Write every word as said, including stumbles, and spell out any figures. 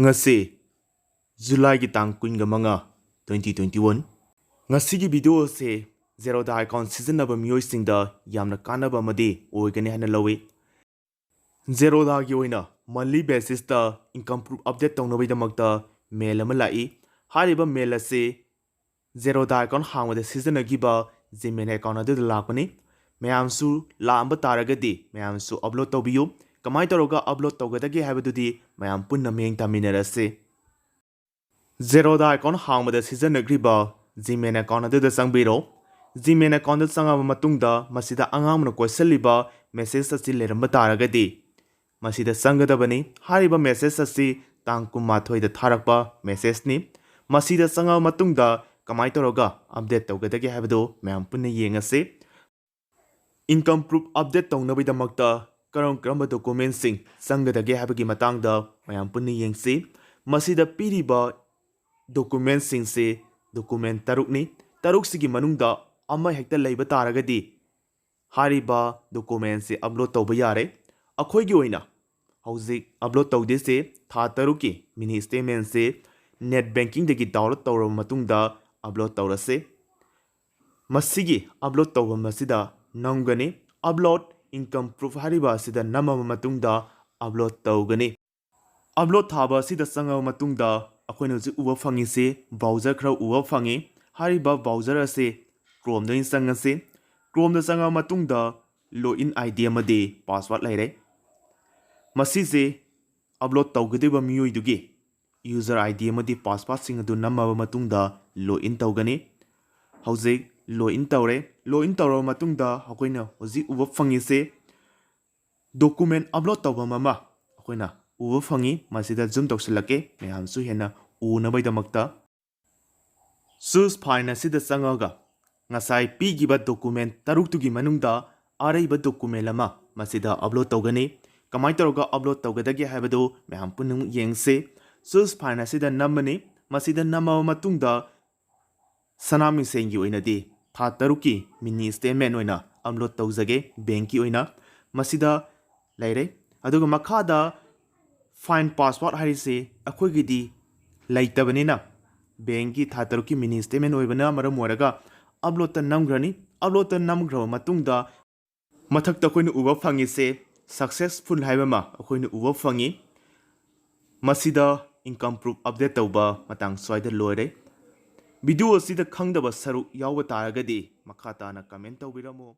ꯉꯁꯤ ꯖꯨꯂꯥꯏꯒꯤ ꯇꯥꯡ ꯀꯨꯟꯒ ꯃꯉꯥ, twenty twenty one꯫ ꯉꯁꯤꯒꯤ ꯚꯤꯗꯤꯑꯣ ꯑꯁꯤ Zerodha account ꯁꯤꯖꯤꯟꯅꯕ ꯃꯤꯑꯣꯏꯁꯤꯡꯗ ꯌꯥꯝꯅ ꯀꯥꯟꯅꯕ ꯑꯃꯗꯤ ꯑꯣꯏꯒꯅꯤ ꯍꯥꯏꯅ ꯂꯧꯏ꯫ Zerodhaꯒꯤ ꯑꯣꯏꯅ monthly basisꯇ income proof update ꯇꯧꯅꯕꯒꯤꯗꯃꯛꯇ mail ꯑꯃ ꯂꯥꯛꯏ꯫ ꯍꯥꯏꯔꯤꯕ mail ꯑꯁꯤ Zerodha account ꯍꯥꯡꯕꯗ ꯁꯤꯖꯤꯟꯅꯈꯤꯕ Gmail account ꯑꯗꯨꯗ ꯂꯥꯛꯄꯅꯤ꯫ ꯃꯌꯥꯝꯁꯨ ꯂꯥꯛꯑꯝꯕ ꯇꯥꯔꯒꯗꯤ ꯃꯌꯥꯝꯁꯨ upload ꯇꯧꯕꯤꯌꯨ꯫ ꯀꯃꯥꯏꯅ ꯇꯧꯔꯒ upload ꯇꯧꯒꯗꯒꯦ ꯍꯥꯏꯕꯗꯨꯗꯤ ꯃꯌꯥꯝ ꯄꯨꯟꯅ ꯃꯤꯠꯌꯦꯡ ꯇꯥꯃꯤꯟꯅꯔꯁꯤ꯫ Zerodha account ꯍꯥꯡꯕꯗ ꯁꯤꯖꯤꯟꯅꯈ꯭ꯔꯤꯕ Gmail account ꯑꯗꯨꯗ ꯆꯪꯕꯤꯔꯣ꯫ Gmail accountꯗ ꯆꯪꯉꯕ ꯃꯇꯨꯡꯗ ꯃꯁꯤꯗ ꯑꯉꯥꯡꯕꯅ ꯀꯣꯏꯁꯤꯜꯂꯤꯕ message ꯑꯁꯤ ꯂꯩꯔꯝꯕ ꯇꯥꯔꯒꯗꯤ ꯃꯁꯤꯗ ꯆꯪꯒꯗꯕꯅꯤ꯫ ꯍꯥꯏꯔꯤꯕ message ꯑꯁꯤ ꯇꯥꯡ ꯀꯨꯟꯃꯥꯊꯣꯏꯗ ꯊꯥꯔꯛꯄ messageꯅꯤ꯫ ꯃꯁꯤꯗ ꯆꯪꯉꯕ ꯃꯇꯨꯡꯗ ꯀꯃꯥꯏꯅ ꯇꯧꯔꯒ update ꯇꯧꯒꯗꯒꯦ ꯍꯥꯏꯕꯗꯨ ꯃꯌꯥꯝ ꯄꯨꯟꯅ ꯌꯦꯡꯉꯁꯤ꯫ Income proof update ꯇꯧꯅꯕꯒꯤꯗꯃꯛꯇ ꯀꯔꯝ ꯀꯔꯝꯕ documentꯁꯤꯡ ꯆꯪꯒꯗꯒꯦ ꯍꯥꯏꯕꯒꯤ ꯃꯇꯥꯡꯗ ꯃꯌꯥꯝ ꯄꯨꯟꯅ ꯌꯦꯡꯁꯤ꯫ ꯃꯁꯤꯗ ꯄꯤꯔꯤꯕ documentꯁꯤꯡꯁꯤ document ꯇꯔꯨꯛꯅꯤ꯫ ꯇꯔꯨꯛꯁꯤꯒꯤ ꯃꯅꯨꯡꯗ ꯑꯃ ꯍꯦꯛꯇ ꯂꯩꯕ ꯇꯥꯔꯒꯗꯤ ꯍꯥꯏꯔꯤꯕ documentꯁꯤ upload ꯇꯧꯕ ꯌꯥꯔꯦ꯫ ꯑꯩꯈꯣꯏꯒꯤ ꯑꯣꯏꯅ ꯍꯧꯖꯤꯛ upload ꯇꯧꯗꯣꯏꯁꯦ ꯊꯥ ꯇꯔꯨꯛꯀꯤ mini statementꯁꯦ net bankingꯗꯒꯤ download ꯇꯧꯔꯕ ꯃꯇꯨꯡꯗ upload ꯇꯧꯔꯁꯦ꯫ ꯃꯁꯤꯒꯤ upload ꯇꯧꯐꯝ ꯑꯁꯤꯗ ꯅꯝꯒꯅꯤ꯫ Upload income proof ꯍꯥꯏꯔꯤꯕ ꯑꯁꯤꯗ ꯅꯝꯃꯕ ꯃꯇꯨꯡꯗ upload ꯇꯧꯒꯅꯤ꯫ Upload ꯊꯥꯕ ꯑꯁꯤꯗ ꯆꯪꯉꯕ ꯃꯇꯨꯡꯗ ꯑꯩꯈꯣꯏꯅ ꯍꯧꯖꯤꯛ ꯎꯕ ꯐꯪꯉꯤꯁꯤ browser ꯈꯔ ꯎꯕ ꯐꯪꯉꯤ꯫ ꯍꯥꯏꯔꯤꯕ browser ꯑꯁꯤ Chromeꯗ ꯑꯣꯏꯅ ꯆꯪꯉꯁꯤ꯫ Chromeꯗ ꯆꯪꯉꯕ ꯃꯇꯨꯡꯗ login ID ꯑꯃꯗꯤ password ꯂꯩꯔꯦ꯫ ꯃꯁꯤꯁꯦ upload ꯇꯧꯒꯗꯧꯔꯤꯕ ꯃꯤꯑꯣꯏꯗꯨꯒꯤ user ID ꯑꯃꯗꯤ passwordꯁꯤꯡ ꯑꯗꯨ ꯅꯝꯃꯕ ꯃꯇꯨꯡꯗ login ꯇꯧꯒꯅꯤ꯫ ꯍꯧꯖꯤꯛ login ꯇꯧꯔꯦ꯫ Login ꯇꯧꯔꯕ ꯃꯇꯨꯡꯗ ꯑꯩꯈꯣꯏꯅ ꯍꯧꯖꯤꯛ ꯎꯕ ꯐꯪꯉꯤꯁꯦ document upload ꯇꯧꯐꯝ ꯑꯃ ꯑꯩꯈꯣꯏꯅ ꯎꯕ ꯐꯪꯉꯤ꯫ ꯃꯁꯤꯗ zoom ꯇꯧꯁꯤꯜꯂꯛꯀꯦ, ꯃꯌꯥꯝꯁꯨ ꯍꯦꯟꯅ ꯎꯅꯕꯒꯤꯗꯃꯛꯇ꯫ Choose file ꯑꯁꯤꯗ ꯆꯪꯉꯒ ꯉꯁꯥꯏ ꯄꯤꯈꯤꯕ document ꯇꯔꯨꯛꯇꯨꯒꯤ ꯃꯅꯨꯡꯗ ꯑꯔꯩꯕ document ꯑꯃ ꯃꯁꯤꯗ upload ꯇꯧꯒꯅꯤ꯫ ꯀꯃꯥꯏꯅ ꯇꯧꯔꯒ upload ꯇꯧꯒꯗꯒꯦ ꯍꯥꯏꯕꯗꯨ ꯃꯌꯥꯝ ꯄꯨꯝꯅꯃꯛ ꯌꯦꯡꯁꯤ꯫ Choose file ꯑꯁꯤꯗ ꯅꯝꯃꯅꯤ꯫ ꯃꯁꯤꯗ ꯅꯝꯃꯕ ꯃꯇꯨꯡꯗ ꯁꯅꯥꯃꯤꯁꯦꯟꯒꯤ ꯑꯣꯏꯅꯗꯤ ꯊꯥ ꯇꯔꯨꯛꯀꯤ mini statement ꯑꯣꯏꯅ upload ꯇꯧꯖꯒꯦ bankꯀꯤ ꯑꯣꯏꯅ꯫ ꯃꯁꯤꯗ ꯂꯩꯔꯦ꯫ ꯑꯗꯨꯒ ꯃꯈꯥꯗ Find password ꯍꯥꯏꯔꯤꯁꯦ ꯑꯩꯈꯣꯏꯒꯤꯗꯤ ꯂꯩꯇꯕꯅꯤꯅ, ꯕꯦꯡꯒꯤ ꯊꯥ ꯇꯔꯨꯛꯀꯤ ꯃꯤꯅꯤ ꯁ꯭ꯇꯦꯠꯃꯦꯟ ꯑꯣꯏꯕꯅ ꯃꯔꯝ ꯑꯣꯏꯔꯒ ꯑꯞꯂꯣꯗꯇ ꯅꯝꯈ꯭ꯔꯅꯤ꯫ ꯑꯞꯂꯣꯗꯇ ꯅꯝꯈ꯭ꯔꯕ ꯃꯇꯨꯡꯗ ꯃꯊꯛꯇ ꯑꯩꯈꯣꯏꯅ ꯎꯕ ꯐꯪꯉꯤꯁꯦ ꯁꯛꯁꯦꯁꯐꯨꯜ ꯍꯥꯏꯕ ꯑꯃ ꯑꯩꯈꯣꯏꯅ ꯎꯕ ꯐꯪꯉꯤ꯫ ꯃꯁꯤꯗ ꯏꯟꯀꯝ ꯄ꯭ꯔꯨꯐ ꯑꯞꯗꯦꯠ ꯇꯧꯕ ꯃꯇꯥꯡ ꯁ꯭ꯋꯥꯏꯗ ꯂꯣꯏꯔꯦ꯫ ꯚꯤꯗꯤꯑꯣ ꯑꯁꯤꯗ ꯈꯪꯗꯕ ꯁꯔꯨꯛ ꯌꯥꯎꯕ ꯇꯥꯔꯒꯗꯤ ꯃꯈꯥ ꯇꯥꯅ ꯀꯃꯦꯟ ꯇꯧꯕꯤꯔꯝꯃꯨ꯫